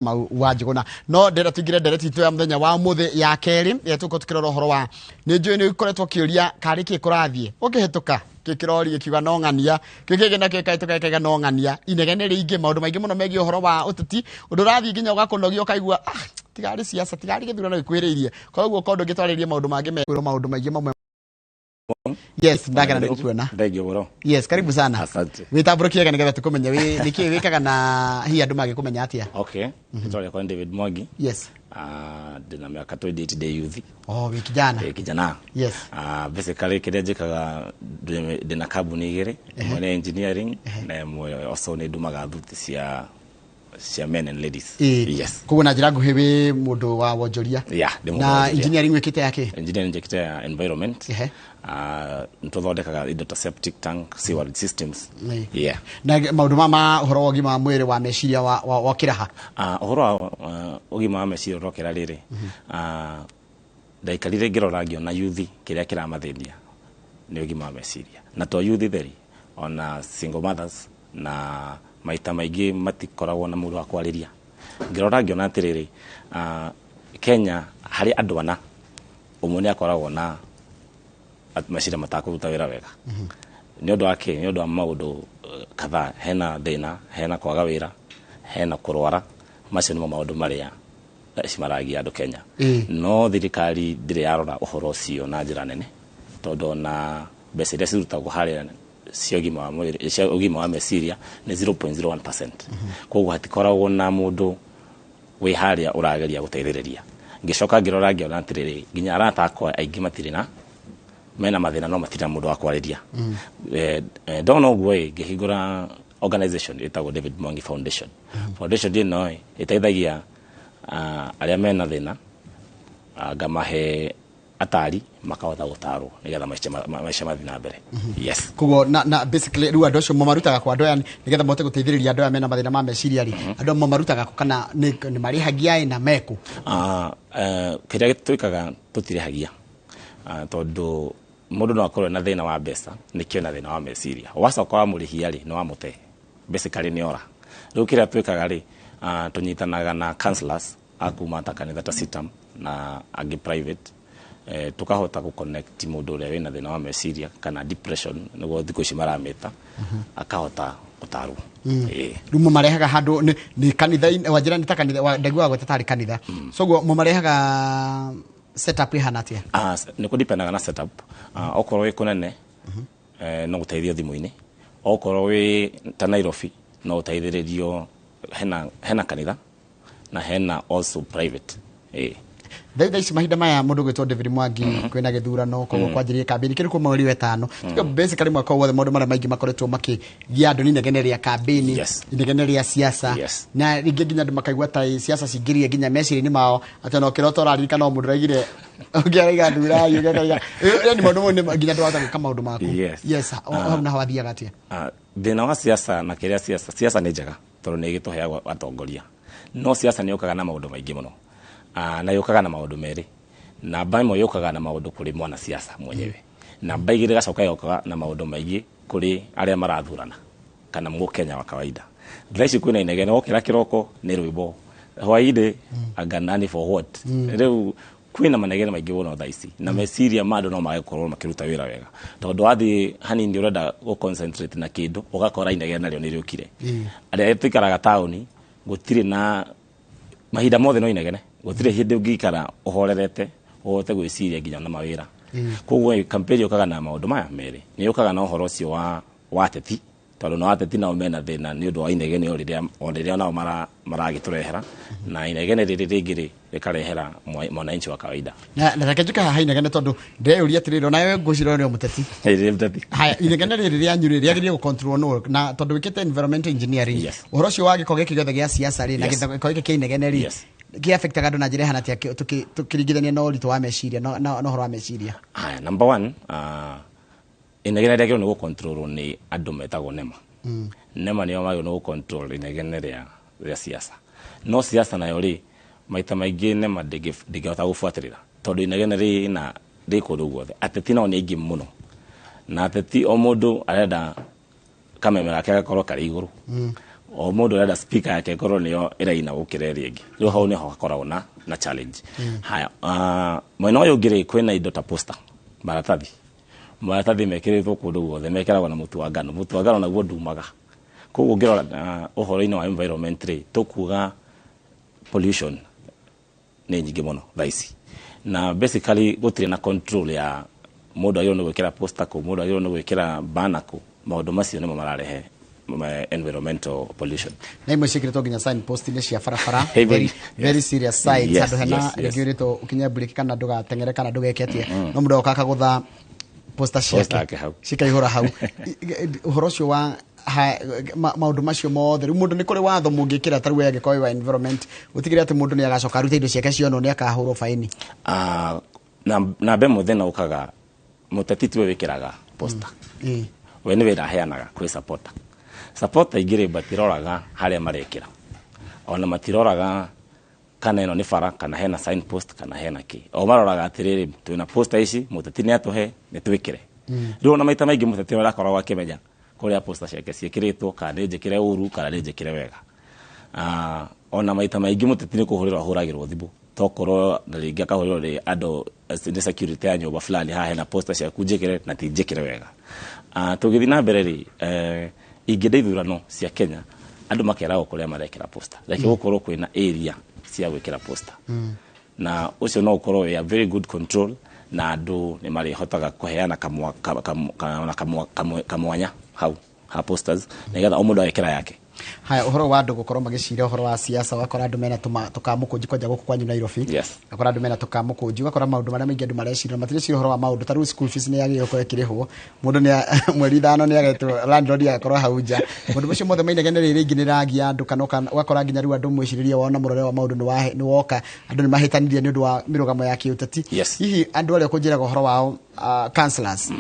Mau wa Njũgũna. No ndĩrenda tũingĩre ndereti itũ ya mũthenya wa ũmũthĩ ya kerĩ, ĩrĩa tũgũkorwo tũkĩrora ũhoro wa nĩ njũĩ nĩ ũkoretwo ũkĩũria karĩ kĩ kũrathiĩ ũkĩhĩtũka kĩkĩrori gĩkiuga no ng'ania, kĩu kĩngĩ nakĩo gĩkahĩtũka gĩkauga no ng'ania. Inegene rĩingĩ, maũndũ maingĩ mũno megiĩ ũhoro wa ũteti, ũndũ ũrathiĩ nginya ũgakũnogia ũkaigua, ah, tigarĩ siasa, tigarĩ gĩthurano gĩkuhĩrĩirie. Koguo korwo ndũngĩtwarĩrie maũndũ mangĩ mekwĩrwo maũndũ maingĩ mamwe. Yes, ndagera nĩ gũkuona. Thank you bro. Yes, karibu sana. Asante. Wĩtambũrũkie wega nĩgetha tũkũmenye wĩ nĩkĩ wĩkaga na hihi andũ mangĩkũmenya atĩa. Okay. Rĩtwa rĩakwa nĩ David Mwangi. Ah, ndĩna mĩaka 28, ndĩ youth. Oh, wĩ kijana. Ndĩ kijana. Ah, basically kĩrĩa njĩkaga, ndĩna kambuni igĩrĩ, ĩmwe nĩ engineering na ĩmwe also nĩ ndumaga thuti cia men and ladies. Koguo na njĩra nguhĩ wĩ mũndũ wa wonjoria. Yeah, ndĩ mũndũ na wa wonjoria. Engineering wĩkĩte yake? Engineering njĩkĩte ya environment. Ah, nĩtũthondekaga indo ta septic tank, sewerage systems. Na maũndũ ma ũhoro wa ũgima wa mwĩrĩ wa meciria wa kĩraha? Ah, ũhoro wa ũgima wa meciria ũrokera rĩrĩ, ndaikarire ngĩrora ngĩona yuthi kĩrĩa kĩramathĩnia nĩ ũgima wa meciria, na to yuthi theri, ona single mothers, na maita maingĩ matikoragwo na mũndũ wa kwarĩria. Ngĩrora ngĩona atĩrĩrĩ, Kenya harĩ andũ ana, ũmwe nĩ akoragwo na meciria matakũruta wĩra wega. Nĩ ũndũ wa kĩ? Nĩ ũndũ wa maũndũ kadhaa. Hena thĩna, hena kwaga wĩra, hena kũrwara. Macio nĩmo maũndũ marĩa thaa ici maragia andũ Kenya. No thirikari ndĩrĩ yarora ũhoro ũcio na njĩra nene, tondũ ona mbeca iria cirutagwo harĩa cia ũgima wa mwĩrĩ, cia ũgima wa meciria, nĩ 0.01%. Koguo hatikoragwo na mũndũ wĩ harĩa ũrageria gũteithĩrĩria. Ngĩcoka ngĩrora ngĩona atĩrĩrĩ, nginya arata akwa aingĩ matirĩ na mena mathĩna, no matirĩ na mũndũ wa kwarĩria. Ndona ũguo ĩ, ngĩhingũra organization ĩtagwo David Mwangi Foundation. Foundation ĩno ĩ ĩteithagia arĩa mena thĩna, ngamahe atari makahota gũtarwo nĩgetha maica mathiĩ na mbere. Yes. Koguo na basically rĩu andũ acio mamarutaga kwa andũ aya nĩgetha mahote gũteithĩrĩria andũ aya mena mathĩna ma meciria rĩ, andũ aya mamarutaga kũ kana nĩ marĩhagia ĩ na mekũ? Ah, kĩrĩa twĩkaga, tũtirĩhagia. Ah, tondũ mũndũ no akorwo na thĩna wa mbeca nĩkĩo na thĩna wa meciria, wacoka wamũrĩhia rĩ, nĩ wamũte, basically nĩ ora. Rĩu kĩrĩa twĩkaga rĩ, tũnyitanaga na counselors a kuma ta kanitha ta CITAM na angĩ private, tukahota gũ connect mũndũ ũrĩa wĩna thĩna wa meciria kana depression nĩguo thikũ ici maramĩta, akahota gũtarwo. Rĩu mũmarehaga handũ nĩ kanitha wanjĩra nĩ ta kanitha, ndaiguaga gwĩta tarĩ kanitha, so guo mũmarehaga setup ĩhana atĩa? Ah, nĩ kũdipendaga na setup. Ah, okorwo wĩ kũnene, no gũteithio thimũ-inĩ. Okorwo wĩ ta Nairobi, no ũteithĩrĩrio hena kanitha na hena also private. Thaa ici mahinda maya mũndũ gwĩtwo David Mwangi, kwĩna gĩthurano, koguo kwanjĩrĩria kambĩni kĩrĩ kwa mweri wa ĩtano. Tuge basically mwaka wothe maũndũ marĩa maingĩ makoretwo makĩgia andũ nĩ inegene rĩa kambĩni, inegene rĩa siasa, na rĩngĩ nginya andũ makaigua ta siasa cingĩrire nginya meciria-inĩ mao, atĩ ona ũkĩrota ũraririkana o mũndũ ũraigire, ũngĩ araiga ndurai, ũngĩ akaiga yani maũndũ mau nginya ndũrahota gwĩka maũndũ maku. Yes, hau naho athiaga atĩa? Ah, thĩna wa siasa na kĩrĩa siasa nĩ njega tondũ nĩ ĩgĩtũheaga atongoria, no siasa nĩ yũkaga na maũndũ maingĩ mũno. Ah, na yũkaga na maũndũ merĩ. Namba ĩmwe, yũkaga na maũndũ kũrĩ mwanasiasa mwenyewe. Namba igĩrĩ, ĩgacoka ĩgoka na maũndũ maingĩ kũrĩ arĩa marathurana kana mũkenya wa kawaida. Thaa ici kwĩna inegene, wokĩra kĩroko nĩ rwĩmbo, hwainĩ anga nani for what. Rĩu kwĩna manegene maingĩ mũno thaa ici, na meciria ma andũ no mage gũkorwo makĩruta wĩra wega, tondũ wathiĩ hanini ũrenda gũ concentrate na kĩndũ, ũgakora inegene narĩo nĩ rĩũkire. Arĩa tũikaraga taũni, gũtirĩ na mahinda mothe no inegene, gũtirĩ hĩndĩ ũngĩikara ũhorerete ũhote gwĩciria nginya na mawĩra. Koguo campaign yũkaga na maũndũ maya merĩ, nĩ yũkaga na ũhoro ũcio wa ateti, tondũ na ateti nao mena thĩna nĩ ũndũ wa inegene o rĩrĩa nao maragĩtũrehera, na inegene rĩrĩ rĩngĩ rĩ rĩkarehera mwananchi wa kawaida. Na reke njuke haha inegene, tondũ ndĩreyũria atĩrĩrĩ, onawe ngwĩciria nĩ mũteti. Rĩrĩ mũteti. Haya, inegene rĩrĩ rĩanyu rĩ, rĩagĩrĩire gũcontrol nũ? Na tondũ wĩkĩte environmental engineering, ũhoro ũcio wa gĩko gĩkĩ gĩothe gĩa siasa rĩ, na gĩko gĩkĩ kĩa inegene rĩ, kĩ affectaga andũ na njĩra ĩhana atĩa tũkĩringithania na ũritũ wa meciria na ũhoro wa meciria? Haya, number one, inegene rĩagĩrĩirwo nĩ gũcontrolwo nĩ andũ metagwo NEMA. NEMA nĩo magĩrĩirwo nĩ gũcontrol inegene rĩa siasa. No siasa nayo rĩ, maita maingĩ NEMA ndĩngĩhota gũbuatĩrĩra, tondũ inegene rĩna rĩ kũndũ guothe. Ateti nao nĩ aingĩ mũno, na ateti o mũndũ arenda kameme gake gakorwo karĩ igũrũ. O mũndũ arenda speaker yake ĩkorwo nĩyo ĩraina gũkĩra ĩrĩa ĩngĩ. Rĩu hau nĩho hakoragwo na challenge. Haya, mwena ũyũ ũngĩ rĩ, kwĩna indo ta poster, maratathi. Maratathi mekĩrĩtwo kũndũ guothe, mekĩragwo na mũtu wa ngano. Mũtu wa ngano naguo ndumaga. Koguo ũngĩrora ũhoro-inĩ wa environment rĩ, tũkuga pollution nĩ nyingĩ mũno thaa ici, na basically gũtirĩ na control ya mũndũ agĩrĩirwo nĩ gwĩkĩra poster kũ, mũndũ agĩrĩirwo nĩ gwĩkĩra banner kũ. Maũndũ macio nĩmo mararehe environmental pollution. Na imwe ciĩkĩrĩtwo nginya sign post-inĩ cia barabara, very, very serious signs, handũ hena rĩngĩ wĩrĩtwo ũkinye breki kana ndũgateng'ere kana ndũgeke atĩa, no mũndũ agoka akagũtha poster poster ciake yake hau. Cikaihũra hau. Ũhoro ũcio wa maũndũ macio mothe, rĩu mũndũ nĩ kũrĩ watho mũngĩkĩra ta rĩu we angĩkorwo wĩ wa environment, ũtigĩre atĩ mũndũ nĩ agacoka arute indo ciake cionwo nĩ akahũrwo baini? Na ĩmwe thĩna ũkaga, mũteti tiwe wĩkĩraga poster. We nĩ wĩra aheanaga kwĩ supporter. Supporter ingĩ rĩ, matiroraga harĩa marekĩra, ona matiroraga kana ĩno nĩ bara kana hena sign post kana hena kĩ. O maroraga atĩrĩrĩ, twĩna poster ici, mũteti nĩ atũhe, nĩ twĩkĩre. Rĩu ona maita maingĩ mũteti nĩ arakoragwo akĩmenya kũrĩa poster ciake ciĩkĩrĩtwo, kana nĩ njĩkĩre ũru kana nĩ njĩkĩre wega. Ona maita maingĩ mũteti nĩ kũhũrĩrwo ahũragĩrwo thimũ, tokorwo na rĩngĩ akahũrĩrwo nĩ andũ nĩ security ya nyũmba fulani, haha hena poster ciaku njĩkĩre na ti njĩkĩre wega. Tũgĩthiĩ na mbere rĩ, ingĩenda ithurano cia Kenya andũ makeragwo kũrĩa marekĩra poster, reke gũkorwo kwĩna area cia gwĩkĩra poster, na ũcio no ũkorwo wĩ a very good control, na andũ nĩ marĩhotaga kũheana kamwanya hau ha posters nĩgetha o mũndũ agekĩra yake. Haya, ũhoro wa andũ gũkorwo magĩcira ũhoro wa siasa, ũgakora andũ mena tũkamũkũnji kwanja gũkũ kwanyu Nairobi. Ũgakora andũ mena tũkamũkũnji, ũgakora maũndũ marĩa maingĩ andũ mareciria matireciria ũhoro wa maũndũ ta rĩu school fees nĩ yagĩrĩirwo gũkorwo ĩkĩrĩhwo, mũndũ nĩ mweri 5 nĩ agetwo, landlord agakorwo hau nja, maũndũ macio mothe mainegene rĩrĩ rĩngĩ nĩ ragia andũ, kana ũgakora nginya rĩu andũ mwĩcirĩrie wao na mũrore wa maũndũ nĩ woka, andũ nĩ mahĩtanirie nĩ ũndũ wa mĩrũgamo ya kĩũteti. Hihi andũ arĩa ũkũnjĩraga ũhoro wao, councillors,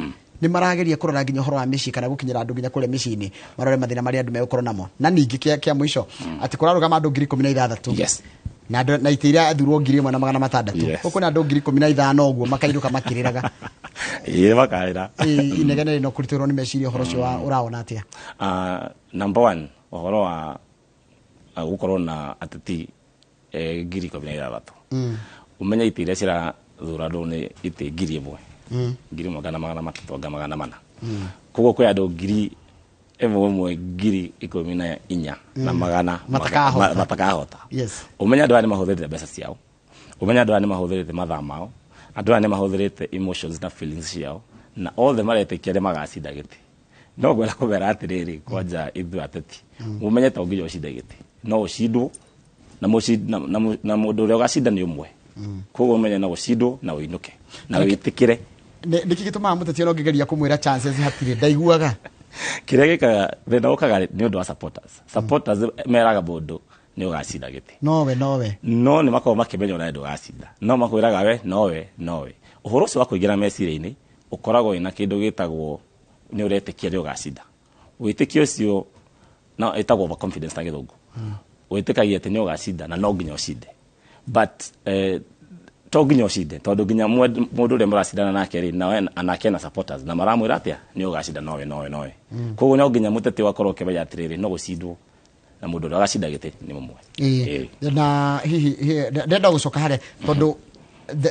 nĩ marageria kũrora nginya ũhoro wa mĩciĩ kana gũkinyĩra andũ nginya kũrĩa mĩciĩ-inĩ, marore mathĩna marĩa andũ megũkorwo namo? Na ningĩ kĩa mũico, atĩ kũrarũgama andũ 16,000 na andũ na itĩ iria athurwo 1600. Gũkũ nĩ andũ 15,000 ũguo makainũka makĩrĩraga. Ĩĩ, makarĩra. Ĩ, inegene rĩ no kũritũhĩrwo nĩ meciria, ũhoro ũcio wa ũrawona atĩa? Number one, ũhoro wa gũkorwo na ateti 16,000, ũmenye itĩ iria cirathura andũ nĩ itĩ 1,000, 1,300 anga 400. Koguo kwĩ andũ ngiri ĩmwe ĩmwe 14,100 matakahota. Matakahota. Ũmenye andũ aya nĩ mahũthĩrĩte mbeca ciao, ũmenye andũ aya nĩ mahũthĩrĩte mathaa mao, andũ aya nĩ mahũthĩrĩte emotions na feelings ciao, na othe maretĩkia nĩ magacinda gĩtĩ. No ngwenda kũmera atĩrĩrĩ, kwanja ithuĩ ateti, mũmenye to nginya ũcinde gĩtĩ, no ũcindwo na mũndũ ũrĩa ũgacinda nĩ ũmwe. Koguo ũmenye no ũcindwo na ũinũke na wĩtĩkĩre. Nĩkĩ gĩtũmaga mũteti ona ũngĩgeria kũmwĩra chances hatirĩ, ndaiguaga? Kĩrĩa gĩkaga thĩna ũkaga nĩ ũndũ wa supporters. Supporters meraga mũndũ nĩ ũgacinda gĩtĩ. Nowe nowe. No nĩ makoragwo makĩmenya ona ndũgacinda, no makwĩraga we nowe nowe. Ũhoro ũcio wa kũingĩra meciria-inĩ ũkoragwo wĩna kĩndũ gĩtagwo nĩ ũretĩkia nĩ ũgacinda. Wĩtĩkio ũcio no ĩtagwo overconfidence na gĩthũngũ. Wĩtĩkagia atĩ nĩ ũgacinda na no nginya ũcinde, but to nginya ũcinde, tondũ nginya mũndũ ũrĩa mũracindana nake rĩ, nawe anake na supporters na maramwĩra atĩa nĩ ũgacinda, nowe nowe nowe. Koguo no nginya mũteti wakorwo ũkĩmenya atĩrĩrĩ, no gũcindwo na mũndũ ũrĩa ũgacinda gĩtĩ nĩ ũmwe. Ĩĩ. Na hihi ndenda gũcoka harĩa, tondũ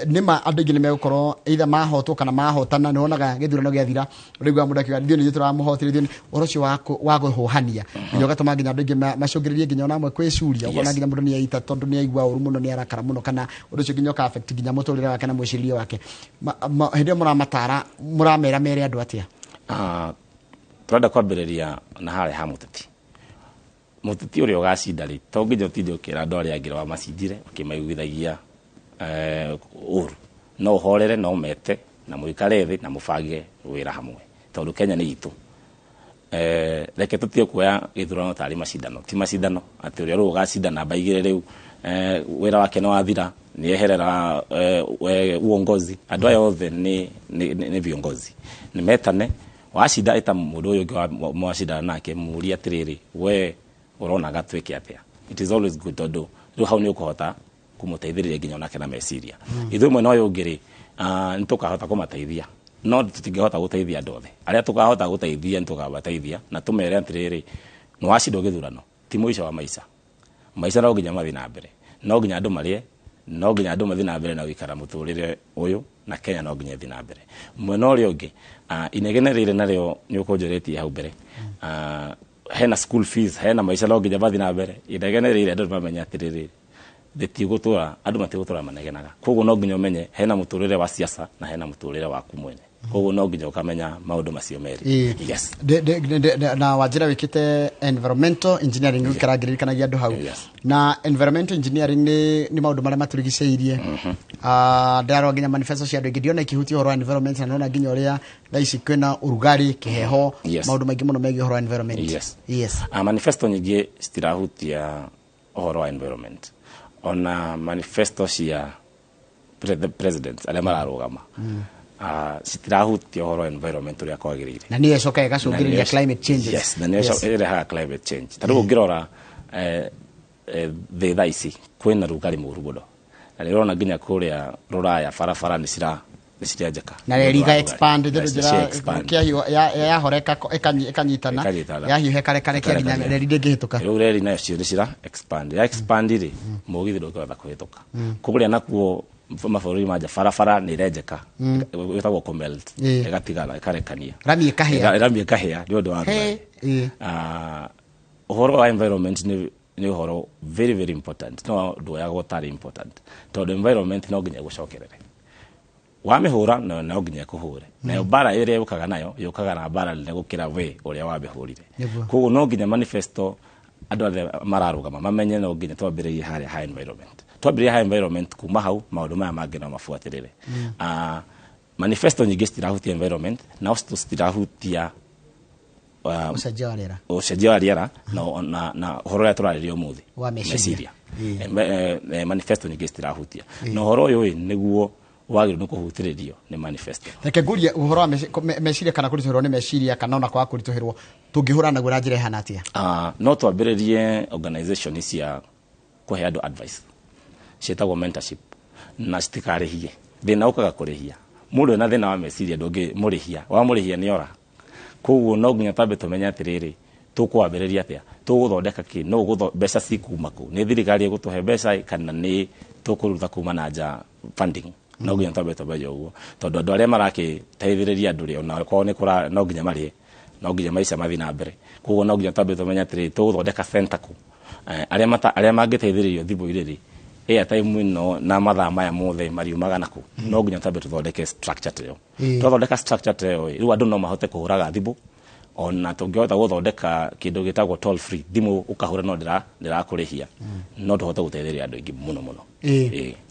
nĩma andũ aingĩ nĩ megũkorwo either mahotwo kana mahotana. Nĩ wonaga gĩthurano gĩathira, ũraigua mũndũ akiuga ithuĩ nĩ ithuĩ tũramũhotire, ithuĩ ũhoro ũcio wa kũhũhania nginya ũgatũma nginya andũ aingĩ macũngĩrĩrie nginya ona amwe kwĩcuria, ũkona nginya mũndũ nĩ aita tondũ nĩ aigua ũru mũno, nĩ arakara mũno, kana ũndũ ũcio nginya ũka affect nginya mũtũrĩre wake na mwĩcirĩrie wake. Hĩndĩ ĩyo mũramatara, mũramera mere andũ atĩa? Tũrenda kwambĩrĩria na harĩa ha mũteti. Mũteti ũrĩa ũgacinda rĩ, to nginya ũtinde ũkĩra andũ arĩa angĩ wamacindire ũkĩmaiguithagia ũru. No ũhorere, no mete na mũikare thĩ na mũbange wĩra hamwe, tondũ Kenya nĩ itũ. Reke tũtige kuoya gĩthurano tarĩ macindano. Ti macindano atĩ ũrĩa rĩu ũgacinda namba 2 rĩu wĩra wake nĩ wathira, nĩ eherera uongozi. Andũ aya othe nĩ viongozi, nĩ metane. Wacinda, ĩta mũndũ ũyũ ũngĩ mwacindana nake, mũrie atĩrĩrĩ, we ũronaga twĩke atĩa? It is always good, tondũ rĩu hau nĩ ũkũhota kũmũteithĩrĩria nginya onake na meciria. Ithuĩ mwena ũyũ ũngĩ rĩ, nĩ tũkahota kũmateithia, no tũtingĩhota gũteithia andũ othe. Arĩa tũkahota gũteithia nĩ tũkamateithia na tũmere atĩrĩrĩ, nĩ wacindwo gĩthurano. Ti mũico wa maica. Maica no nginya mathiĩ na mbere, no nginya andũ marĩe, no nginya andũ mathiĩ na mbere na gũikara mũtũrĩre ũyũ, na Kenya no nginya ĩthiĩ na mbere. Mwena ũrĩa ũngĩ, inegene rĩrĩ narĩo nĩ ũkũnjũrĩtie hau mbere, hena school fees, hena maica no nginya mathiĩ na mbere. Inegene rĩrĩ andũ nĩmamenye atĩrĩrĩ, rĩtigũtũra, andũ matigũtũra manegenaga. Koguo no nginya ũmenye hena mũtũrĩre wa siasa na hena mũtũrĩre waku mwene. Koguo no nginya ũkamenya maũndũ macio merĩ. Yes. Na wanjĩra wĩkĩte environmental engineering, gũikara ngĩririkanagia andũ hau. Yes. Na environmental engineering nĩ maũndũ marĩa matũrigicĩirie. Ndĩrarora nginya manifesto cia andũ aingĩ, ndiona ikihutia ũhoro wa environment, na nona nginya ũrĩa thaa ici kwĩna ũrugarĩ, kĩheho, maũndũ maingĩ mũno megiĩ ũhoro wa environment. Yes. Yes. Manifesto nyingĩ citirahutia ũhoro wa environment. Ona manifesto cia the presidents arĩa mararũgama, citirahutia ũhoro wa environment ũrĩa kwagĩrĩire. Na nĩyo ĩcokaga ĩgacũngĩrĩria climate changes. Yes, na nĩyo ĩrehaga climate change. Ta rĩu ũngĩrora thĩ thaa ici kwĩna rugarĩ mũru mũno, na nĩ ũrona nginya kũrĩa rũraya barabara nĩ cirenjeka. Na reri iga expand, Yes, njĩra cia expand. Yahoreka ĩkanyitana, Ĩkanyitana. yahiũha ĩkarekarekia nginya Ĩkarekania. reri ndĩngĩhĩtũka. Rĩu reri nayo cio nĩ cira expand. Ya expand rĩ, mũgithi ndũngĩhota kũhĩtũka. Kũrĩa nakuo mabũrũri ma nja barabara nĩ irenjeka, ĩtagwo kũmelt, ĩgatigana, ĩkarekania. Rami ĩkahĩa. Rami ĩkahĩa nĩ ũndũ wa rugarĩ. Ũhoro wa environment nĩ ũhoro very very important, no nduoyagwo tarĩ important, tondũ environment no nginya ĩgũcokerere. Wamĩhũra nayo no nginya ĩkũhũre. Nayo mbara ĩrĩa yũkaga nayo yũkaga na mbara nene gũkĩra we ũrĩa wamĩhũrire. Koguo no nginya manifesto andũ othe mararũgama mamenye no nginya twambĩrĩrie harĩa ha environment. Twambĩrĩrie ha environment, kuma hau maũndũ maya mangĩ no mabuatĩrĩre. Manifesto nyingĩ citirahutia environment, na citirahutia ũcenjia wa rĩera. Ũcenjia wa rĩera na ũhoro ũrĩa tũrarĩria ũmũthĩ. Wa meciria. Meciria. Manifesto nyingĩ citirahutia. Na ũhoro ũyũ ĩ, nĩguo wagĩrĩirwo nĩ kũhutĩrĩrio nĩ manifesto. Reke ngũrie ũhoro wa meciria kana kũritũhĩrwo nĩ meciria kana ona kwaga kũritũhĩrwo, tũngĩhũrana naguo na njĩra ĩhana atĩa? No twambĩrĩrie organization cia kũhe andũ advice ciĩtagwo mentorship, na citikarĩhie. Thĩna ũkaga kũrĩhia. Mũndũ ena thĩna wa meciria ndũngĩmũrĩhia, wamũrĩhia nĩ ora. Koguo no nginya twambe tũmenye atĩrĩrĩ, tũkwambĩrĩria atĩa, tũgũthondeka kĩ, no mbeca cikuma kũ, nĩ thirikari ĩgũtũhe mbeca kana nĩ tũkũruta kuma na nja funding. No nginya twambe tũmenye ũguo, tondũ andũ arĩa marakĩteithĩrĩria andũ rĩ, ona korwo nĩ kũra, no nginya marĩe, no nginya maica mathiĩ na mbere. Koguo no nginya twambe tũmenye atĩrĩrĩ, tũgũthondeka center kũ, arĩa mangĩteithĩrĩrio thimũ-inĩ rĩ, airtime ĩno na mathaa maya mothe mariumaga nakũ. No nginya twambe tũthondeke structure ta ĩyo. Twathondeka structure ta ĩyo rĩ, rĩu andũ no mahote kũhũraga thimũ. Ona tũngĩhota gũthondeka kĩndũ gĩtagwo toll free, thimũ ũkahũra no ndĩrakũrĩhia, no tũhote gũteithĩrĩria andũ aingĩ mũno mũno.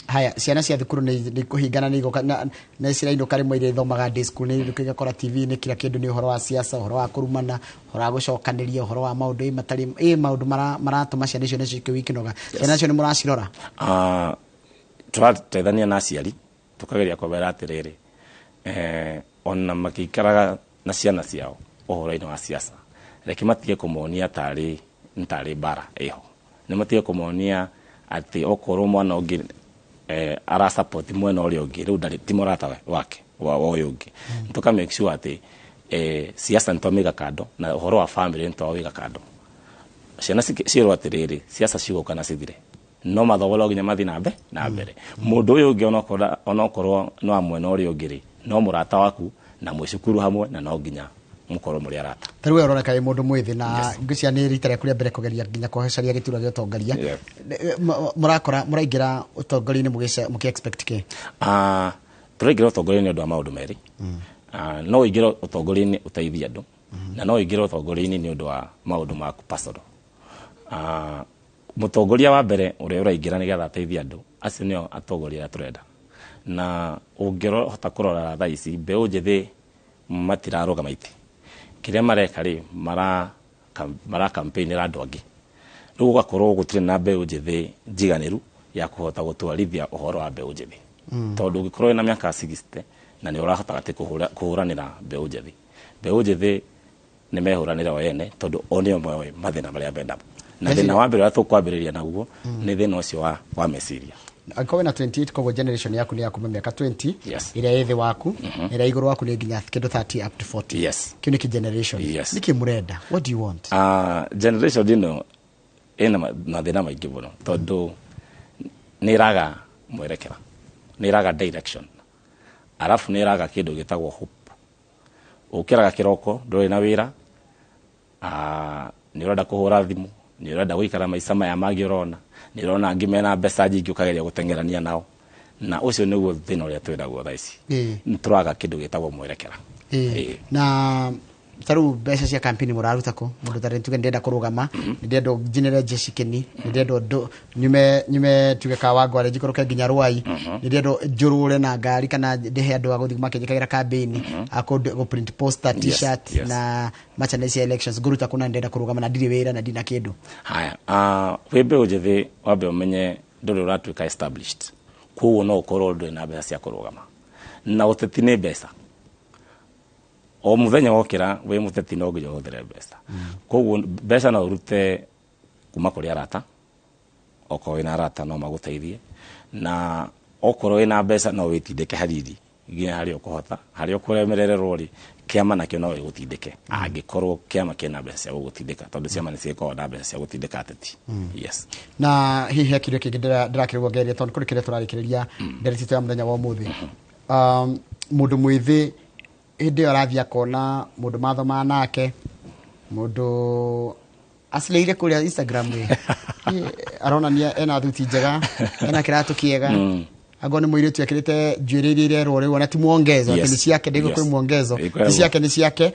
Haya, ciana cia thukuru nĩ kũhingana, nĩ igoka, na cirainũka rĩmwe iria ithomaga day school, nĩ inũka igakora TV nĩ kila kĩndũ, nĩ ũhoro wa siasa, ũhoro wa kũrumana, ũhoro wa gũcokanĩria, ũhoro wa maũndũ ĩ matarĩ, ĩ maũndũ maratũma ciana icio nacio ikĩgĩa ikĩnoga. Ciana icio nĩ mũracirora? Tũrateithania na aciari, tũkageria kũmera atĩrĩrĩ, ona makĩikaraga na ciana ciao ũhoro-inĩ wa siasa, reke matige kũmonia tarĩ mbara ĩho. Nĩ matige kũmonia atĩ okorwo mwana ũngĩ, ara support mwena ũrĩa ũngĩ, rĩu ndarĩ, ti mũrata wake wa ũyũ ũngĩ. Tũka make sure atĩ, siasa nĩ twamĩiga kando, na ũhoro wa family nĩ twawĩiga kando. Ciana ciĩrwo atĩrĩrĩ, siasa cigũka na cithire, no mathomo no nginya mathiĩ na na mbere. Mũndũ ũyũ ũngĩ onokorwo no wa mwena ũrĩa ũngĩ rĩ, no mũrata waku na mwĩ cukuru hamwe, na no nginya mũkorwo mũrĩ arata. Ta rĩu we ũroneka wĩ mũndũ mwĩthĩ, na ngwĩciria nĩ rita rĩaku rĩa mbere kũgeria nginya kũhoceria gĩturwa gĩa ũtongoria. Mũrakora mũraingĩra ũtongoria-inĩ mũkĩ expect kĩ? Tũraingĩra ũtongoria-inĩ nĩ ũndũ wa maũndũ merĩ. No ũingĩre ũtongoria-inĩ ũteithie andũ, na no ũingĩre ũtongoria-inĩ nĩ ũndũ wa maũndũ maku personal. Mũtongoria wa mbere ũrĩa ũraingĩra nĩgetha ateithie andũ, acio nĩo atongoria arĩa tũrenda. Na ũngĩhota kũrora thaa ici, mbeũ njĩthĩ matirarũgama itĩ. Kĩrĩa mareka rĩ, mara campaign-ĩra andũ angĩ. Rĩu gũgakorwo gũtirĩ na mbeũ njĩthĩ njiganĩru ya kũhota gũtwarithia ũhoro wa mbeũ njĩthĩ. Tondũ ũngĩkorwo wĩna mĩaka 60 na nĩ ũrahota atĩ kũhũranĩra mbeũ njĩthĩ. Mbeũ njĩthĩ nĩ mehũranĩra o ene, tondũ o nĩo moĩ mathĩna marĩa menamo. Na Meciria. thĩna wa mbere ũrĩa tũkwambĩrĩria naguo nĩ thĩna ũcio wa meciria. Angĩkorwo wĩna 28, koguo generation yaku nĩ ya kuma mĩaka 20, Yes. ĩrĩa ĩ thĩ waku, ĩrĩa igũrũ waku nĩ nginya kĩndũ 30 up to 40. Yes. Kĩu nĩ kĩ generation. Yes. Nĩkĩ mũrenda? What do you want? Generation ĩno Ĩna mathĩna maingĩ mũno, tondũ nĩ ĩraga mwerekera, nĩ ĩraga direction, arabu nĩ ĩraga kĩndũ gĩtagwo hope. Ũkĩraga kĩroko ndũrĩ na wĩra, nĩ ũrenda kũhũra thimũ, nĩ ũrenda gũikara maica maya mangĩ, ũrona nĩ ũrona angĩ mena mbeca nyingĩ, ũkageria gũteng'erania nao, na ũcio nĩguo thĩna ũrĩa twĩnaguo thaa ici. Nĩ tũraga kĩndũ gĩtagwo mwerekera. Na tarĩu mbeca cia campaign mũraruta kũ? Mũndũ tarĩ tuge ndĩrenda kũrũgama, nĩ ndĩrenda njinĩre jeshi kĩni, nĩ ndĩrenda nyume tuge Kawangware njikũrũke nginya Rwai, nĩ ndĩrenda njũrũre na ngari kana ndĩhe andũ a gũthiĩ makĩnjĩkagĩra campaign a kũ print poster, T-shirt na merchandise cia elections, ngũruta kũ? Na ndĩrenda kũrũgama na ndirĩ wĩra na ndirĩ na kĩndũ. Haya, wĩ mbeũ njĩthĩ, wambe ũmenye ndũrĩ ũratuĩka established, koguo no ũkorwo ndũrĩ na mbeca cia kũrũgama, na ũteti nĩ mbeca. O mũthenya wokĩra wĩ mũteti no nginya ũhũthĩre mbeca. Koguo mbeca no ũrute kuma kũrĩ arata, okorwo wĩna arata no magũteithie, na okorwo wĩna mbeca no wĩtindĩke hanini nginya harĩa ũkũhota. Harĩa ũkũremerererwo rĩ, kĩama nakĩo no gĩgũtindĩke, angĩkorwo kĩama kĩna mbeca cia gũgũtindĩka, tondũ ciama nĩ cigĩkoragwo na mbeca cia gũtindĩka ateti, yes. Na hihi he kĩũria kĩngĩ ndĩrakĩrigwo ngerie, tondũ kũrĩ kĩrĩa tũrarĩkĩrĩria ndereti itũ ya mũthenya wa ũmũthĩ. Mũndũ mwĩthĩ hĩndĩ ĩyo arathiĩ akona mũndũ mathomaga nake, mũndũ acirĩire kũrĩa Instagram ĩ. Aronania ena thuti njega, ena kĩratũ kĩega, angorwo nĩ mũirĩtu ekĩrĩte njuĩrĩ iria irerwo rĩu ona ti mwongezo, atĩ nĩ ciake, ndĩguo kwĩ mwongezo, ti ciake, nĩ ciake,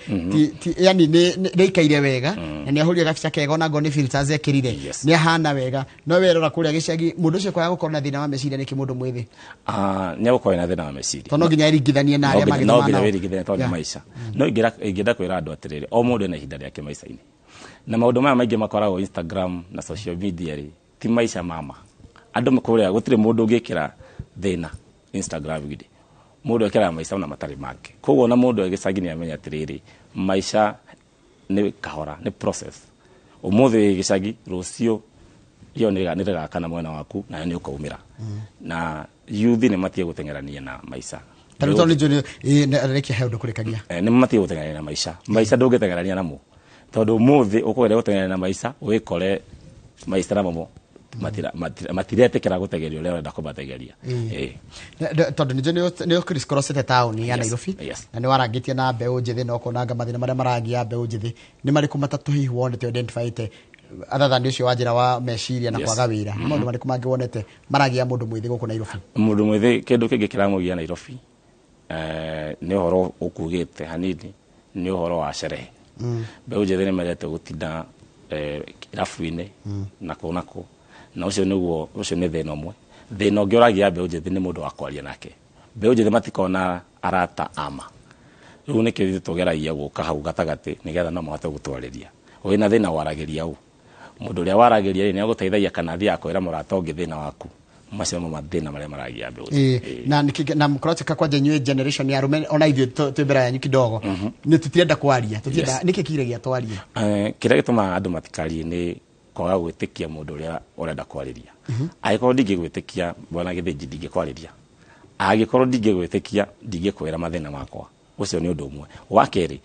yani nĩ aikaire wega na nĩ ahũrire gabica kega, ona angorwo nĩ filters ekĩrire, nĩ ahana wega. No werora kũrĩa gĩcagi, mũndũ ũcio kwaga gũkorwo na thĩna wa meciria nĩkĩ, mũndũ mwĩthĩ? Nĩ egũkorwo na thĩna wa meciria. Tondũ no nginya eringithanie na arĩa no magĩthoma nginya nao. Wĩringithanie tondũ nĩ maica. No ingĩenda kwĩra andũ atĩrĩrĩ, o mũndũ ena ihinda rĩake maica-inĩ, na maũndũ maya maingĩ makoragwo Instagram na social media rĩ, ti maica mama andũ kũrĩa. Gũtirĩ mũndũ ũngĩkĩra thĩna Instagram githĩ mũndũ ekĩraga maica ona matarĩ make. Koguo ona mũndũ e gĩcagi nĩ amenya atĩrĩrĩ, maica nĩ kahora, nĩ process. Ũmũthĩ wĩ gĩcagi, rũciũ rio nĩ rĩgakana mwena waku nawe nĩ ũkaumĩra. Na youth nĩ matige gũteng'erania na maica. Tarĩu tondũ nĩ njũĩ rĩkia he ũndũ kũrĩkagia. Nĩ matige gũteng'erania na maica. Maica ndũngĩteng'erania namo, tondũ ũmũthĩ ũkũgeria gũteng'erania na maica, wĩkore maica namo matiretĩkĩra gũtegeria ũrĩa ũrenda kũmategeria. Tondũ nĩ njũĩ nĩ ũcrisscrossĩte taũni ya Nairobi na nĩ warangĩtie na mbeũ njĩthĩ na ũkonanga mathĩna marĩa maragia mbeũ njĩthĩ, nĩ marĩkũ matatũ hihi wonete, identifyĩte, other than ũcio wa njĩra wa meciria na kwaga wĩra? Nĩ maũndũ marĩkũ mangĩ wonete maragia mũndũ mwĩthĩ gũkũ Nairobi? Mũndũ mwĩthĩ, kĩndũ kĩngĩ kĩramũgia Nairobi, nĩ ũhoro ũkugĩte hanini, nĩ ũhoro wa sherehe. Mbeũ njĩthĩ nĩ mendete gũtinda irabu-inĩ na kũ na kũ, na ũcio nĩguo, ũcio nĩ thĩna ũmwe. Thĩna ũngĩ ũragia mbeũ njĩthĩ nĩ mũndũ wa kwaria nake. Mbeũ njĩthĩ matikona arata ama. Rĩu nĩkĩo ithuĩ tũgeragia gũka hau gatagatĩ, nĩgetha no mahote gũtwarĩria. Wĩna thĩna waragĩria ũ? Mũndũ ũrĩa waragĩria rĩ, nĩ agũteithagia kana athiaga kwĩra mũrata ũngĩ thĩna waku? Macio nĩmo mathĩna marĩa maragia mbeũ njĩthĩ. Na na mũkoroteka kwanja inyuĩ generation ya arũme, ona ithuĩ twĩ mbere yanyu kidogo, nĩ tũtirenda kwaria, tũtirenda. Nĩkĩ kiragia twarie? Kĩrĩa gĩtũmaga andũ matikarie nĩ kwaga gwĩtĩkia mũndũ ũrĩa ũrenda kwarĩria. Angĩkorwo ndingĩgwĩtĩkia, bwana Gĩthĩnji, ndingĩkwarĩria. Angĩkorwo ndingĩgwĩtĩkia, ndingĩkwĩra mathĩna makwa. Ũcio nĩ ũndũ ũmwe. Wa kerĩ,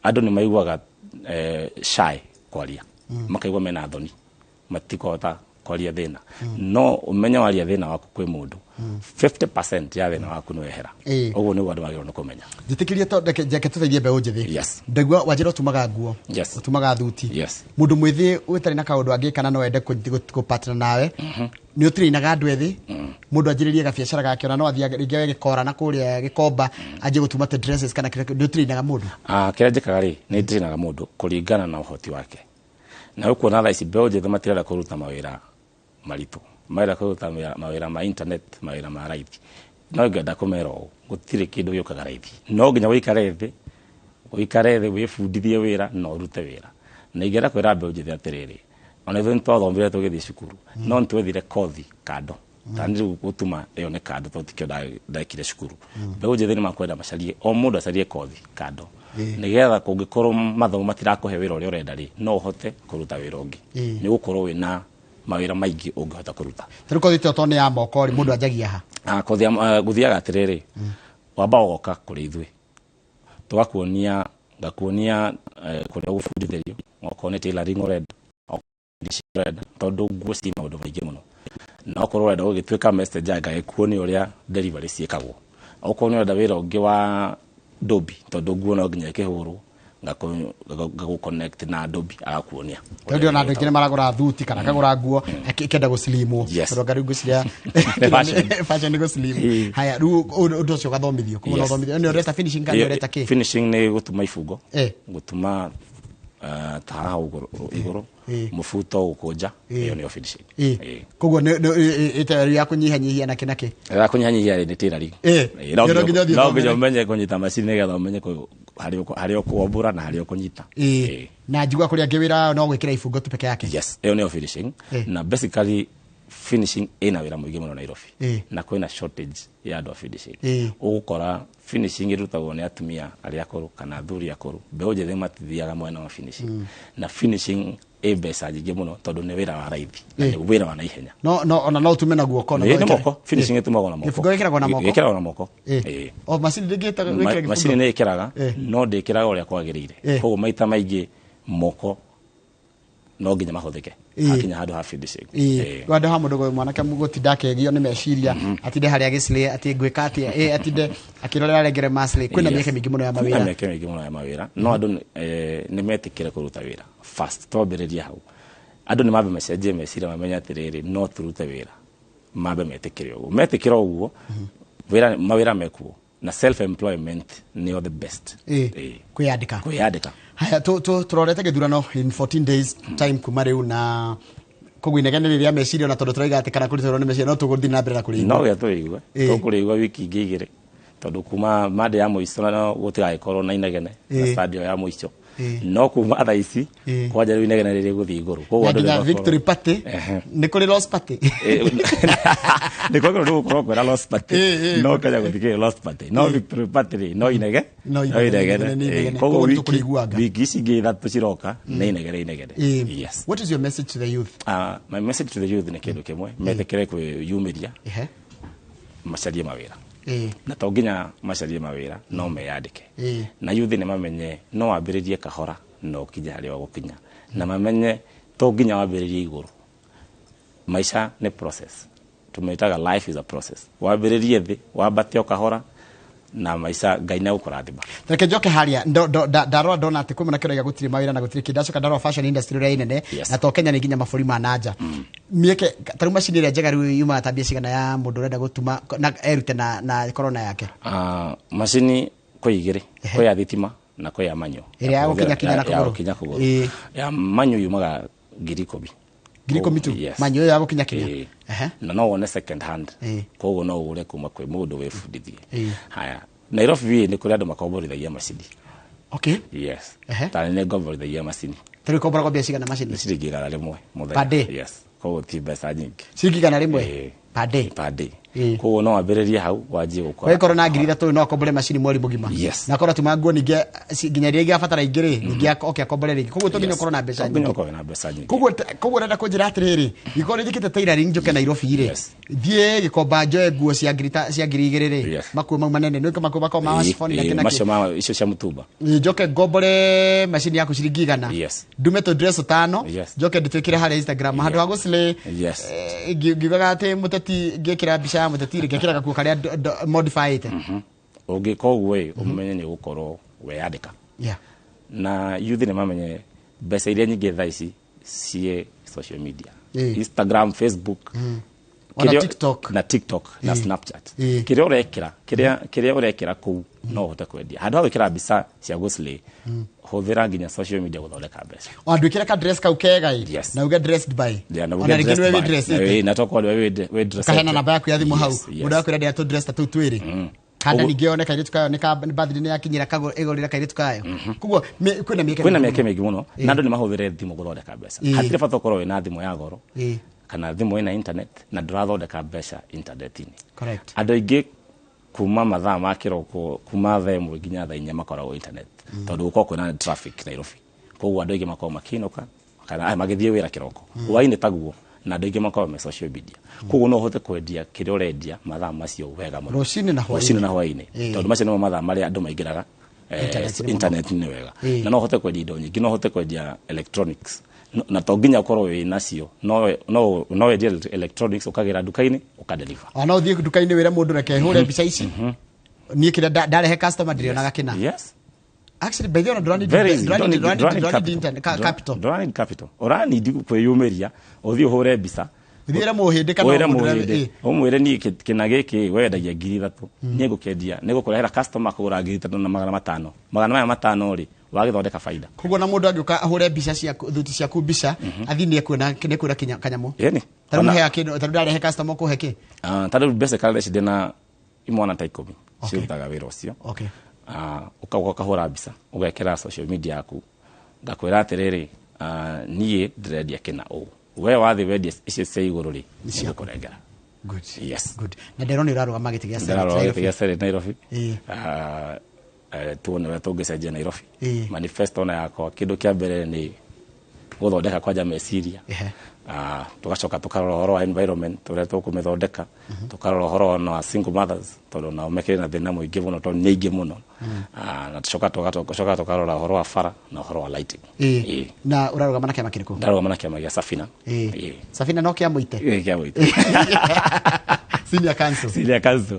andũ nĩ maiguaga shy kwaria, makaigua mena thoni, matikũhota kwaria thĩna. No ũmenye waria thĩna waku kwĩ mũndũ, 50% ya thĩna waku nĩ wehera. Ũguo nĩguo andũ magĩrĩirwo nĩ kũmenya. Njĩtĩkĩrie to reke tũteithie mbeũ njĩthĩ. Ndaigua wanjĩra ũtumaga nguo, ũtumaga thuti. Mũndũ mwĩthĩ ũtarĩ na kaũndũ angĩka na no ende kũpatana nawe, nĩ ũtirĩinaga andũ ethĩ, mũndũ anjĩrĩrie gabiacara gake, ona no athiĩ rĩngĩ oe gĩkora na kũrĩa gĩkomba anjie gũtuma ta dresses kana kĩrĩa, nĩ ũtirĩinaga mũndũ? Kĩrĩa njĩkaga rĩ, nĩ ndĩrinaga mũndũ kũringana na ũhoti wake. Na ũkuona thaa ici mbeũ njĩthĩ matirenda kũruta mawĩra maritũ, marenda kũruta mawĩra ma internet, mawĩra ma raithi. No ngenda kũmera ũũ, gũtirĩ kĩndũ gĩũkaga raithi. No nginya ũikare thĩ, ũikare thĩ wĩbundithie wĩra na ũrute wĩra. Na ingĩenda kwĩra mbeũ njĩthĩ atĩrĩrĩ, ona ithuĩ nĩtwathomire tũgĩthiĩ cukuru, no nĩtwethire kothi kando. Ta nĩ rĩu gũtuma ĩyo nĩ kando, tondũ tikĩo ndekire cukuru. Mbeũ njĩthĩ nĩ makwenda macarie, o mũndũ acarie kothi kando, nĩgetha kũngĩkorwo mathomo matirakũhe wĩra ũrĩa ũrenda rĩ, no ũhote kũruta wĩra ũngĩ. Nĩ gũkorwo wĩna mawĩra maingĩ ũngĩhota kũruta. Tarĩu kothi ĩyo to nĩ ya moko rĩ, mũndũ anjagia ha? Kothi ya gũthiaga atĩrĩrĩ, wamba ũgoka kũrĩ ithuĩ, tũgakuonia, ngakuonia kũrĩa ũgũbundithĩrio, okorwo nĩ tailoring ũrenda. Ũrenda, tondũ nguo ci maũndũ maingĩ mũno, na okorwo ũrenda gũgĩtuĩka messenger, ngagĩkuonia ũrĩa delivery ciĩkagwo. Okorwo nĩ ũrenda wĩra ũngĩ wa ndobi, tondũ nguo no nginya ĩkĩhũrwo, ngagũ connect na ndobi, agakuonia. Tondũ ona andũ aingĩ nĩ maragũra thuti kana akagũra nguo akĩenda gũslimwo. Tondũ anga rĩu ngwĩciria Nĩ fashion. Fashion nĩ gũslim. Haya, rĩu ũndũ ũcio ũgathomithio koguo no ũthomithio nĩ ũreta finishing kana nĩ ũreta kĩ? Finishing nĩ gũtuma ibungo, gũtuma ta haha ũguo igũrũ, mũbuto gũkũnja, ĩyo nĩyo finishing. Koguo ĩta ya kũnyihanyihia na kĩ na kĩ? Ya kũnyihanyihia rĩ, nĩ tailoring. No no nginya ũthiĩ no nginya ũthomere. Ũmenye kũnyita macini nĩgetha ũmenye harĩa ũkũombũra na harĩa ũkũnyita. Na njigua kũrĩa angĩ wĩra no gwĩkĩra ibungo tu peke yake. Yes, ĩyo nĩyo finishing. Na basically finishing ĩna wĩra mũingĩ mũno Nairobi, na kwĩna shortage ya andũ a finishing. Ũgũkora finishing ĩrutagwo nĩ atumia arĩa akũrũ kana athuri akũrũ, mbeũ njĩthĩ matithiaga mwena wa finishing. Na finishing ĩ mbeca nyingĩ mũno tondũ nĩ wĩra wa raithi na nĩ wĩra wa naihenya. No ona no ũtume na guoko na Ĩ, no nĩ wĩkĩre- moko. Finishing ĩtumagwo na moko. Gĩbungo gĩkĩragwo na moko? Gĩkĩragwo na moko. O macini ndĩngĩta gwĩkĩra gĩbungo? Macini nĩ ĩkĩraga, no ndĩkĩraga ũrĩa kwagĩrĩire. Koguo maita maingĩ moko no nginya mahũthĩke hakinya handũ ha finishing. Handũ ha mũndũ mwanake gũtinda akĩgio nĩ meciria, atinde harĩa gĩclĩ atĩ ngwĩka atĩa, atinde akĩrorera rengere maslĩ, kwĩna mĩeke mĩingĩ mũno ya Kwĩna mawĩra. Mĩeke mĩingĩ mũno ya mawĩra, no andũ nĩ metĩkĩre kũruta wĩra first. Twambĩrĩrie hau, andũ nĩ mambe macenjie meciria, mamenye atĩrĩrĩ, no tũrute wĩra, mambe metĩkĩre ũguo. Metĩkĩra ũguo, wĩra mawĩra mekuo, na self employment nĩyo the best. Kwĩyandĩka. Kwĩyandĩka. Haya, tũrorete gĩthurano in 14 days time kuma rĩu, na koguo inegene rĩrĩa meciria, ona tondũ tũraiga atĩ kana kũritũhĩrwo nĩ meciria, no tũgũthiĩ na mbere na kũrĩigua. No gĩa tũrĩigue. Tũkũrĩigua wiki ingĩ 2, tondũ kuma mande ya mũico no gũtigagĩkorwo na inegene na stand ĩyo ya mũico. No kuma thaa ici kwanja rĩu inegene rĩrĩ gũthiĩ igũrũ. Koguo Na andũ nginya nĩmakorwo- victory party. Nĩ kũrĩ loss party. Nĩ kwagĩrĩirwo nĩ gũkorwo kwĩna loss party. No Kenya gũtikĩrĩ loss party, no victory party rĩ, no inege. No inegene, inegene. nĩ inegene. Koguo Koguo nĩtũkũrĩiguanga. Wiki ici ingĩ 3 ciroka nĩ inegene inegene. Yes. What is your message to the youth? My message to the youth nĩ kĩndũ kĩmwe: metĩkĩre kwĩyumĩria, macarie mawĩra. Na to nginya macarie mawĩra, no meyandĩke. Na youth nĩ mamenye no wambĩrĩrie kahora na ũkinye harĩa ũgũkinya, na mamenye to nginya wambĩrĩrie igũrũ. Maica nĩ process, tũmĩtaga life is a process. Wambĩrĩrie thĩ, wambate o kahora, na maica Ngai nĩ agũkũrathima. Reke njoke haria ndarora ndona atĩ kwĩ mwanake ũraiga gũtirĩ mawĩra na gũtirĩ kĩndũ. Ndacoka ndarora fashion industry ũrĩa ĩnene, na to Kenya, nĩ nginya mabũrũri ma nanja. Mĩeke ta rĩu macini ĩrĩa njega rĩu yumaga ta mbia cigana ya mũndũ ũrenda gũtuma na erute na korona yake? Macini kwĩ igĩrĩ, kwĩ ya thitima na kwĩ ya manyo. Ĩrĩa ya gũkinya-kinya na Ya kũgũrũ. gũkinya kũgũrũ. Ya manyo yumaga 10,000. 10,000 tu? Yes. Manyo ĩyo ya gũkinya kinya? Na no wone second hand. Koguo no ũgũre kuma kwĩ mũndũ wĩbundithie. Haya, Nairobi nĩ kũrĩ andũ makomborithagia macini. Yes. Ta nĩ ngomborithagia macini. Ta rĩu komboragwo mbia cigana macini? Nĩ ciringi 100 mũthenya. Per day? Yes, koguo ti mbeca nyingĩ. Ciringi 100? Per day? Per day. Koguo no wambĩrĩrie hau, wanjie gũkora. Wĩkorwo na 3,000 no akombore macini mweri mũgima. Yes. Na akorwo atuma nguo ningĩ nginya iria ingĩabatara ingĩ rĩ, ningĩ oke akombore rĩngĩ. Koguo to nginya ũkorwo na mbeca To nginya nyingĩ. ũkorwo na mbeca nyingĩ. Koguo ũrenda kũnjĩra atĩrĩrĩ, ingĩkorwo nĩnjĩkĩte tailoring njũke Nairobi rĩ, thiĩ Gĩkomba njoe nguo cia ngiri cia 2,000 rĩ, makuo mau manene nĩ makuo makoragwo ma chiffon na kĩ na kĩ. Macio ma icio cia mũtumba. Njoke ngombore macini yaku ciringi 100, ndume tũ dress tũtano, njoke ndĩtwĩkĩre harĩa Instagram handũ ha gũslay. Ngiugaga atĩ mũteti, ngĩkĩra mbica ya mũteti rĩ, ngekĩra gakuo karĩa modifyĩte. Ũngĩka ũguo ĩ, ũmenye nĩ ũgũkorwo weyandĩka. Na youth nĩ mamenye mbeca iria nyingĩ thaa ici ciĩ social media, Instagram, Facebook, Ona TikTok. Na TikTok na Snapchat. Kĩrĩa ũrekĩra, kĩrĩa ũrekĩra kũu no ũhote kwendia. Handũ ha gwĩkĩra mbica cia gũslay, hũthĩra nginya social media gũthondeka mbeca. O ndwĩkĩre ka dress kau kega ĩ, na uge "dressed by". Yeah, na Ona uge rĩngĩ "dressed nĩwe by". wĩ dressĩte. Na tokorwo nĩwe wĩ dressete. Kaheana namba yaku ya thimũ hau, Yes. mũndũ akwĩra ndĩra tũ dress ta tũu twĩrĩ kanda. Ningĩ yone kairĩtu kayo nĩ ka birthday nĩ yakinyĩra, ĩgũrĩra kairĩtu kayo. Koguo kwĩna mĩeke Kwĩna mĩingĩ mĩeke mũno. mĩingĩ mũno, na andũ nĩ mahũthĩre thimũ gũthondeka mbeca. Hatirĩ bata ũkorwo wĩna thimũ ya goro kana thimũ ĩna internet na ndũrathondeka mbeca internet-inĩ. Andũ aingĩ kuma mathaa ma kĩroko, kuma thaa 1 nginya thaa 4 makoragwo internet, tondũ gũkoragwo kwĩna traffic Nairobi. Koguo andũ aingĩ makoragwo makĩinũka kana magĩthiĩ wĩra kĩroko, hwainĩ taguo, na andũ aingĩ makoragwo me social media. Koguo no ũhote kwendia kĩrĩa ũrendia mathaa macio wega mũno. Rũcinĩ na hwainĩ. Rũcinĩ na hwainĩ, tondũ macio nĩmo mathaa marĩa andũ maingĩraga Internet nĩ wega na no hote kwendia indo nyingĩ, no hote kwendia electronics. Na to nginya ũkorwo wĩ nacio, no wendie electronics ũkagĩra nduka-inĩ ũkadeliver. Ona ũthiĩ nduka-inĩ wĩre mũndũ reke hũre mbica ici niĩ kĩrĩa ndarehe customer ndĩrĩonaga kĩna. Yes. Actually, by the way, ndũrani capital. Ndũrani capital. Ũrani kwĩyumĩria ũthiĩ ũhũre mbica. Ũthiĩre mũhĩndĩ kana mũndũ ũmwĩre niĩ kĩna gĩkĩ wendagia 3,000 niĩ ngũkĩendia nĩ gũkũrehera customer kũgũra 3,500 500 rĩ wagĩthondeka faida. Koguo na mũndũ angĩũka ahũre mbica ciaku thuti ciaku mbica athiĩ nĩ ekuona kanyamũ. Ĩni. Tarĩu mũheaga kĩndũ tarĩu ndarehe customer kũhe kĩ? Tarĩu basically ndĩna imwana ta 10 cirutaga wĩra ũcio. Okay. Ũkahũra mbica ũgekĩra social media yaku ngakwĩra atĩrĩrĩ niĩ ndĩrendia kĩna ũũ we wathi wendia icio cia igũrũ rĩ nĩngũkũrengera. Good. Yes. Good. Na ndĩrona ũrarũgama gĩtĩ gĩa Senate. Ndĩrarũgama gĩtĩ gĩa Senate Nairobi. Tuone ũrĩa tũngĩcenjia Nairobi. Manifesto na yakwa kĩndũ kĩa mbere nĩ gũthondeka kwanja meciria. Tugacoka tukarora ũhoro wa environment ũrĩa tũkũmĩthondeka, tukarora ũhoro wa single mothers tondũ nao mekĩrĩ na thĩna mũingĩ mũno tondũ nĩ aingĩ mũno, na tucoka tukarora ũhoro wa bara na ũhoro wa lighting. Na ũrarũgama na kĩama kĩrĩkũ? Ndarũgama na kĩama gĩa Safina. Safina no kĩa Mũite? Kĩa Mũite. Senior Council. Senior Council.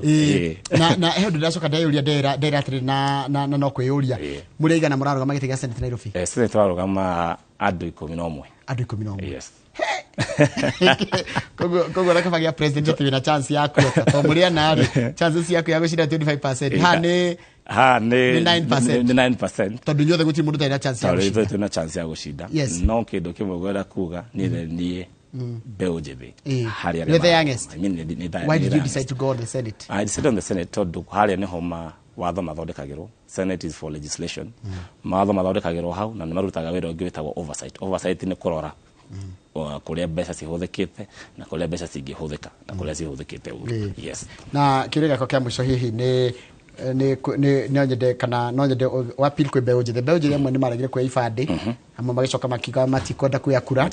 Na he ũndũ ndacoka ndeyũria ndera atĩrĩ na no kwĩyũria mũrĩ aigana mũrarũgama gĩtĩ gĩa Senate Nairobi? Senate tũrarũgama andũ 11. Andũ 11. Yes. Koguo na kaba gĩa president atĩ wĩna chance ya kuota to mũrĩ ana rĩ chances yaku ya gũcinda 25% ha nĩ 9%. Nĩ 9% tondũ inyuothe gũtirĩ mũndũ ũtarĩ na chance ya gũcinda. Tondũ twĩna chance ya gũcinda. No kĩndũ kĩmwe ngwenda kuga niĩ mbeũ njĩthĩ harĩa You're the youngest. Why did you decide to go on the Senate? I decided on the Senate tondũ harĩa nĩho mawatho mathondekagĩrwo. Senate is for legislation. Mawatho mathondekagĩrwo hau na nĩ marutaga wĩra ũngĩ wĩtagwo oversight. Oversight nĩ kũrora kũrĩa mbeca cihũthĩkĩte na kũrĩa mbeca cingĩhũthĩka na kũrĩa cihũthĩkĩte ũru. Yes. Na kĩũria gĩakwa kĩa mũico hihi nĩ no nyende kana no nyende wa appeal kwĩ mbeũ njĩthĩ. Mbeũ njĩthĩ amwe nĩ maregire kuoya ibandĩ, amwe magĩcoka makiuga matikwenda kuoya kura, na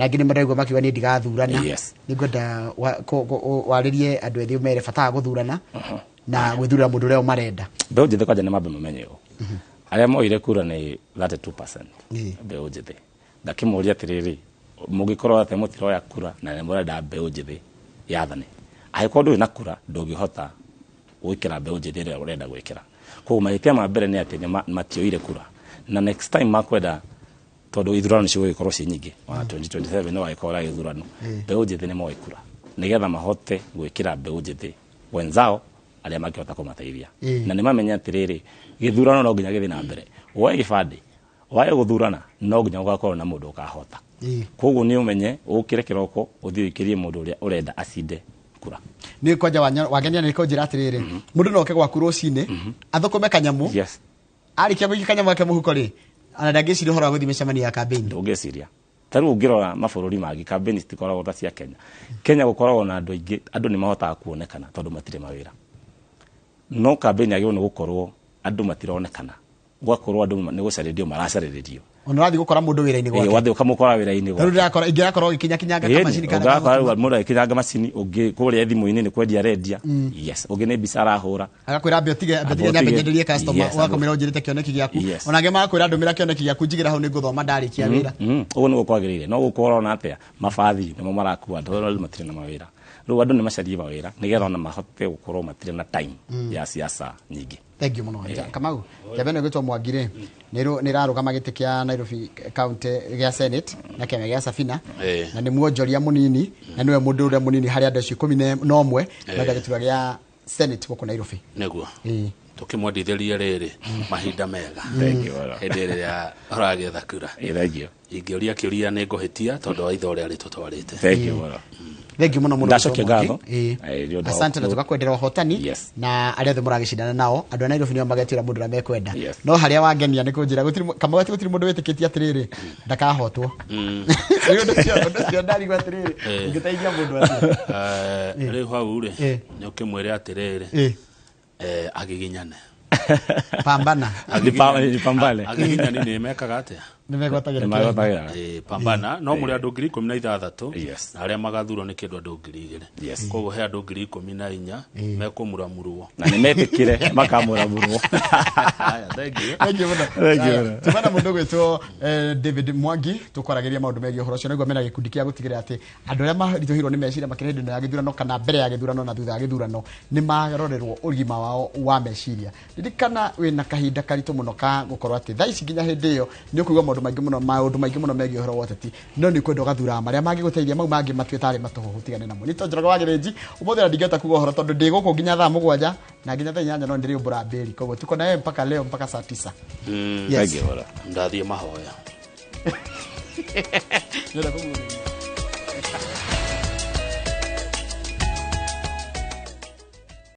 angĩ nĩ maraigua makiuga niĩ ndigathurana. Nĩngwenda warĩrie andũ ethĩ ũmere bata wa gũthurana na gwĩthurĩra mũndũ ũrĩa marenda. Mbeũ njĩthĩ kwanja nĩ mambe mamenye ũũ, arĩa moire kura nĩ 32% mbeũ njĩthĩ. Ndakĩmũria atĩrĩrĩ, mũngĩkorwo atĩ mũtiroya kura na nĩ mũrenda mbeũ njĩthĩ yathane, angĩkorwo ndũrĩ na kura ndũngĩhota gwĩkĩra mbeũ njĩthĩ ĩrĩa ũrenda gwĩkĩra. Koguo mahĩtia ma mbere nĩ atĩ matioire kura, na next time makwenda tondũ ithurano cigũgĩkorwo ciĩ nyingĩ wa 2027 nĩ wagĩkorwo na gĩthurano, mbeũ njĩthĩ nĩ moe kura nĩgetha mahote gwĩkĩra mbeũ njĩthĩ wenzao arĩa mangĩhota kũmateithia. Na nĩ mamenye atĩrĩrĩ, gĩthurano no nginya gĩthiĩ na mbere, woe gĩbandĩ wae gũthurana no nginya ũgakorwo na mũndũ ũkahota. Koguo nĩ ũmenye ũkĩre kĩroko ũthiĩ ũikĩrie mũndũ ũrĩa ũrenda acinde kura. Nĩ kwanja wangenia nĩ kũnjĩra atĩrĩrĩ, mũndũ no oke gwaku rũcinĩ athũkũme kanyamũ, arĩkia gũikia kanyamũ gake mũhuko rĩ, ona ndangĩciria ũhoro wa gũthiĩ mĩcemanio ya campaign. Ndũngĩciria. Ta rĩu ũngĩrora mabũrũri mangĩ campaign citikoragwo ta cia Kenya. Kenya gũkoragwo na andũ aingĩ, andũ nĩ mahotaga kuonekana tondũ matirĩ mawĩra. No campaign yagĩrĩirwo nĩ gũkorwo andũ matironekana, gũgakorwo andũ nĩ gũcarĩrio maracarĩrĩrio. Ona ũrathiĩ gũkora mũndũ wĩra-inĩ gwake. Wathiĩ ũkamũkora wĩra-inĩ gwake. Rĩu ndĩrakora ingĩrakorwo ũgĩkinyakinyanga kamacini kana ũgakora mũndũ agĩkinyanga macini, ũngĩ kũrĩa thimũ-inĩ nĩ kwendia arendia. Yes, ũngĩ nĩ mbica arahũra. Agakwĩra ambe ũtige nyambe nyenderie customer, ũgakomera ũnjĩrĩte kĩoneki gĩaku. Ona angĩ magakwĩra ndũmĩra kĩoneki gĩaku njigĩra hau nĩngũthoma ndarĩkia wĩra. Ũguo nĩguo kwagĩrĩire. No gũkũ ũrona atĩa mabathi nĩmo marakua andũ arĩa matirĩ na mawĩra. Rĩu andũ nĩ macarie mawĩra nĩgetha ona mahote gũkorwo matirĩ na time ya siasa nyingĩ. Thank you mũno. Kamau, njamba ĩno ĩgwĩtwo Mwangi rĩ, nĩ ĩrarũgama gĩtĩ kĩa Nairobi County gĩa Senate na kĩama gĩa Safina, na nĩ mwonjoria mũnini na nĩwe mũndũ ũrĩa mũnini harĩ andũ acio 11 marenda gĩturwa gĩa Senate gũkũ Nairobi. Nĩguo. Tũkĩmwendithĩrie rĩrĩ mahinda mega hĩndĩ ĩrĩa ũragĩetha kura. Thank you. Ingĩũria kĩũria nĩ ngũhĩtia tondũ wa ithaa ũrĩa rĩtũtwarĩte. Thank you mũno. Thank you mũno mũno. Ndacokia ngatho. Asante na tugakwendera ũhotani na arĩa othe mũragĩcindana nao andũ a Nairobi nĩo magetuĩra mũndũ ũrĩa mekwenda. No harĩa wangenia nĩ kũnjĩra Kamau atĩ gũtirĩ mũndũ wĩtĩkĩtie atĩrĩrĩ ndakahotwo. Nĩ ũndũ ũcio ndarigwo atĩrĩrĩ ũngĩteithia mũndũ atĩa. Rĩu hau rĩ nĩ ũkĩmwĩre atĩrĩrĩ agiginyane. Pambana. Nipambane. Agiginyani nĩ mekaga atĩa? Nĩ megwatagĩra. Nĩ magwatagĩra. Pambana no mũrĩ andũ 16,000. Na arĩa magathurwo nĩ kĩndũ andũ 2,000. Koguo he andũ 14,000 mekũmuramurwo. Na nĩ metĩkire makamũramũrwo. Haya, thank you. Thank you mũno. Thank you mũno. Tumana mũndũ gwĩtwo David Mwangi, tũkwaragĩria maũndũ megiĩ ũhoro ũcio, nĩguo mena gĩkundi kĩa gũtigĩrĩra atĩ andũ arĩa maritũhĩirwo nĩ meciria makĩria hĩndĩ ĩno ya gĩthurano kana mbere ya gĩthurano na thutha wa gĩthurano nĩ marorerwo ũgima wao wa meciria. Ririkana wĩna kahinda karitũ mũno ka gũkorwo atĩ thaa ici nginya hĩndĩ ĩyo nĩ ũkũigua maũndũ maingĩ mũno, maũndũ maingĩ mũno megiĩ ũhoro wa ũteti, no nĩ ũkwenda ũgathura marĩa mangĩgũteithia, mau mangĩ matue tarĩ matũhũhũ, tigane namo. Nĩ Njoroge wa Gĩthĩnji ũmũthĩ na ndingĩhota kuga ũhoro tondũ ndĩ gũkũ nginya thaa 7 na nginya thaa 8 no ndĩrĩũmbũra mbĩri, koguo tuko na wewe mpaka leo mpaka saa 9. Yes. Thank you mũno. Ndathiĩ mahoya. Nĩenda kũguũrĩria.